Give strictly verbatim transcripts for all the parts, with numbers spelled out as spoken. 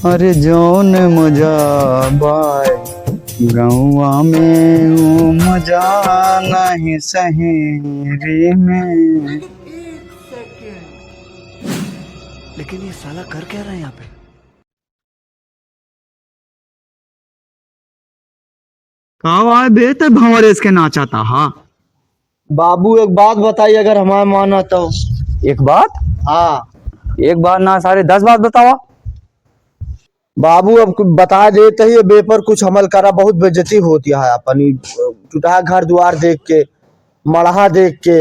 अरे जौन मजा बाय गौवा में, वो मजा नहीं शहरी में। लेकिन ये साला कर क्या रहा है यहाँ पे? का हुआ बे, ते भंवरेस के नाचत हा? बाबू, एक बात बताई, अगर हमार माना तो। एक बात? हाँ। एक बात ना, सारे दस बात बतावा। बाबू, अब कु-, बता देत ही, ये बे पर कुछ अमल करा, बहुत बेइज्जती होत है अपन, ई टूटहा घर दुआर देख के, मड़हा देख के।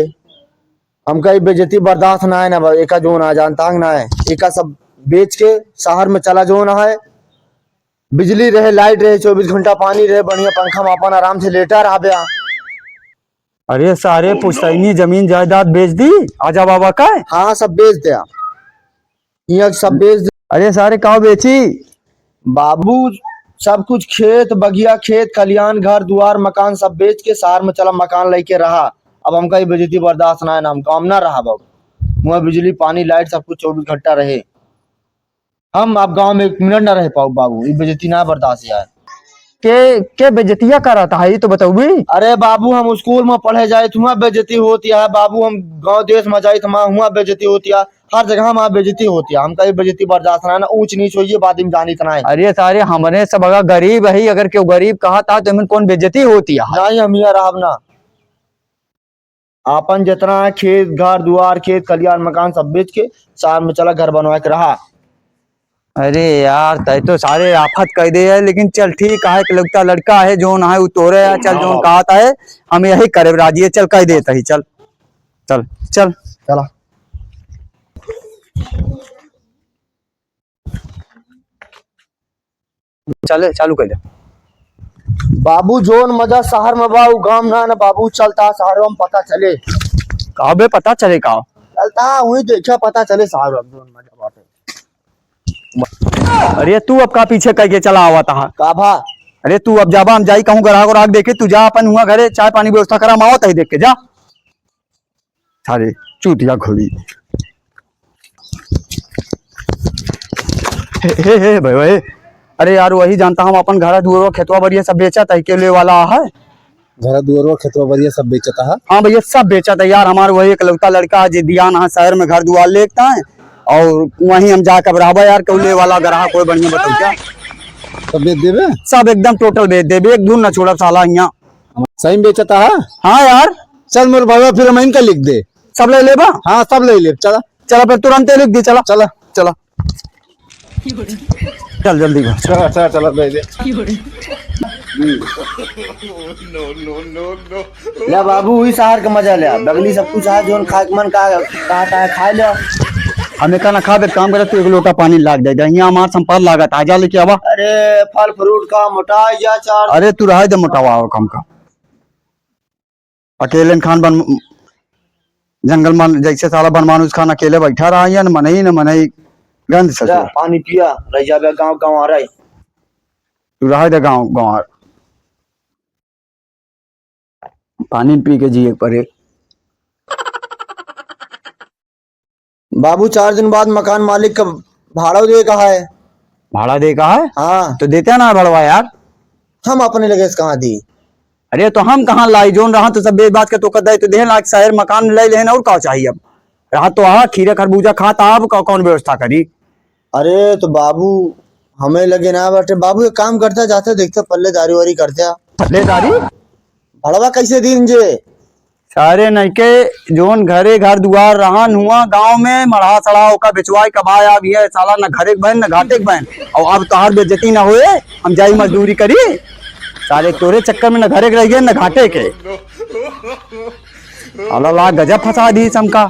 हमका ई बेइज्जती बर्दाश्त ना है ना बा-, एका जोन आ जानता है ना है, एका सब बेच के शहर में चला जोन है। बिजली रहे, लाइट रहे, चउबीस घंटा पानी रहे, बढ़िया पंखा में अपन आराम से लेटा रहा बे। अरे सारे पुश्तैनी जमीन जायदाद बेच दी, आजा बाबा का? हाँ, सब बेच दे। यहाँ सब बेच दे। अरे सारे का बेची? बाबू, सब कुछ खेत, बगिया, खेत, खलियान, घर, दुआर, मकान सब बेच के शहर में चला मकान लेके रहा। अब हमका ई बेइज्जती बर्दाश्त ना है ना, हम काम ना रहा बाबू। वहाँ बिजली, पानी, लाइट सब कुछ चउबीस घंटा रहे। हम अब गाँव में एक मिनट ना रह पाउब बाबू, ई बेइज्जती ना बर्दाश्त यार। के, के बेइज्जतिया करत है, ई तो बतउबी? अरे बाबू, हम स्कूल में पढ़े जाइत हुआ बेइज्जती होत है बाबू, हम गाँव देश में जाइत हुआ, हुआ बेइज्जती होत है, हर जगह हमार बेइज्जती होत है। हमका ई बेइज्जती बर्दाश्त ना है ना, ऊंच नीच होइए बाद में जानित ना है। अरे सारे हमरे सब अगर गरीब है, अगर केहू गरीब कहत है तो एमन कौन बेइज्जती होत है? नहीं, हम यहाँ रहब ना। आपन जितना है खेत, घर दुआर, खेत खलियान, मकान सब बेच के शहर में चला घर बनवा के रहा। अरे यार, तय तो सारे आफत कह दे है, लेकिन चल ठीक है, इकलौता लड़का है, जोन है उ तोरे है, चल हाँ जोन बाबू। कहत है, हम यही करे राजी है, चल कह देत ही, चल, चल, चल। चला। चले, चालू कर दे। बाबू, जोन मजा शहर में बा, उ गाँव ना, ना बाबू, चलता शहर में पता चले। का बे, पता चले का? चलता, वही देखा, पता चले शहर में जोन मजा बाटे। अरे, तू अब का पीछे कह के चला आवत हा? का भा? अरे, तू अब जाबा, हम जाई कहूँ ग्राहक, ग्राहक देखे, तू जा अपन हुआ घरे, चाय पानी व्यवस्था करा, हम आवत ही देख के, जा। सारे चूतिया घोड़ी। हे, हे, हे, भाई, भाई। अरे यार, वही जानता हम अपन घरा दुआरवा, खेतवा बरिया सब बेचत है, के ले वाला है? घरा दुआरवा, खेतवा बरिया सब बेचत है? हाँ भैया, सब बेचत है यार। हमार वही इकलौता लड़का है, जे दियान है शहर में घर दुआर लेता है, और वहीं हम जाकर रहबा यार, केहू ले वाला ग्राहक कोई बढ़िया बताओ क्या? सब बेच देबे? सब एकदम total बेच देबे, एक धुन ना छोड़ब साला यहाँ। सही में बेचता है? हाँ यार। चल मोर भाई, फिर हम इनका लिख दे। सब ले लेबा? हाँ, सब ले ले, चला। चला फिर तुरंते लिख दे, चला। चला। चला। चल जल्दी कर। चला, चला, चला, दे दे। ले बाबू, वही शहर का मजा ले, बगली सब कुछ है, जोन खाए के मन का, कहा, कहा, खाए ले। हम एका ना खाबे, एक काम करे, तू एक लोटा पानी लाग दे दे, यहाँ हमार संपाद लागत, आ जा लेके आवा। अरे, फल फ्रूट का मोटा या चार। अरे, तू रहे दे मोटावा और कम का। अकेले खान बन, जंगल में जैसे साला बनमानुस खान अकेले बैठा रहा, या न मनई, न मनई, गंद ससुर। जा, पानी पिया, रह जाबे गाँव, गाँव आ रहा है। तू रहे दे गाँव, गाँव आ। पानी पी के जिए के पड़े। बाबू, चार दिन बाद मकान मालिक का भाड़ा दे कहा है। भाड़ा दे कहा है? हाँ। तो देते ना भाड़वा यार। हम अपने लगे से कहाँ दी? अरे तो हम कहाँ लाई, जोन रहा तो सब बेच बाच के तो कर दे, तो देह लाग शहर मकान ले लेहन और का चाहिए अब? रहा तो आ खीरा खरबूजा खात आब का कौन व्यवस्था करी? अरे तो बाबू, हमें लगे ना बैठे बाबू, एक काम करते, जाते देखते पल्लेदारी वारी करते। पल्लेदारी? भड़वा कैसे दिन जे? सारे नइके जोन घरे घर दुआर रहन हुआ गाँव में, मड़हा सड़हा ओका बेचवाए कमाए, अब ये साला न घरे के बहन न घाटे के बहन। और अब तोहार बेइज्जती न होए, हम जाई मजदूरी करी। सारे तोरे चक्कर में न घरे के रह गए न घाटे के। साला ला गजब फंसा दी समका।